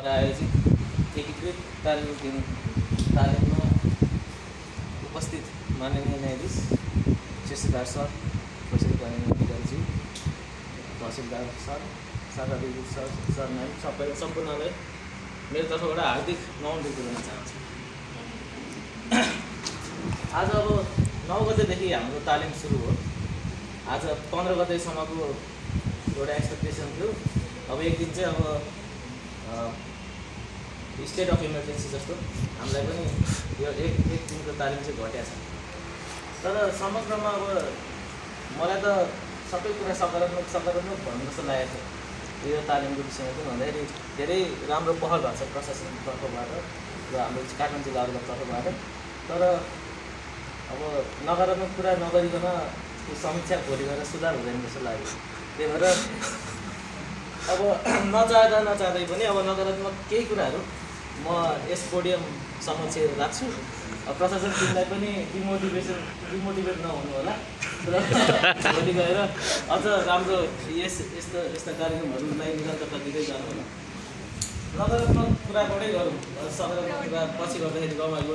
द्वारा आयोजित एकीकृत तालिममा उपस्थित माननीय न्यायाधीश शिष्यदार सर, प्रसिद्ध अधिकारीज्यू, तहसिलदार सर, साथाधिकारी सर म्याम, सबै सम्पूर्णलाई मेरो तर्फबाट हार्दिक नमन व्यक्त गर्न चाहन्छु। आज अब 9 गतेदेखि हाम्रो तालिम सुरु हो। आज 15 गतेसम्मको एउटा एक्सपेक्टेसन थियो। अब एक दिन चाहिँ अब स्टेट अफ इमर्जेन्सी जस्तो हामीलाई पनि यो एक दिनको तालिम चाहिँ घटेको छ। तर समग्रमा अब मलाई त सबै कुरा सकारात्मक भन्नु जस्तो लागेको थियो यो तालिमको विषयमा चाहिँ। भन्दाखेरि धेरै राम्रो पहल भएको छ प्रशासनको तर्फबाट र हाम्रो काठमाडौँ जिल्लाहरूको तर्फबाट। तर अब नकारात्मक कुरा नगरिकन यो समीक्षा भोलि गएर सुधार हुँदैन जस्तो लाग्यो। त्यही भएर अब नचाहँदै पनि अब नकारात्मक केही कुराहरू म यस पोडियमसम्म चाहिँ राख्छु। प्रशासन टिमलाई पनि डिमोटिभेट नहुनु होला र भोलि गएर अझ राम्रो यस्ता कार्यक्रमहरूलाई निरन्तरता दिँदै जानु होला। नकारात्मक कुराबाटै गरौँ, सकारात्मक कुरा पछि गर्दाखेरि रमाइलो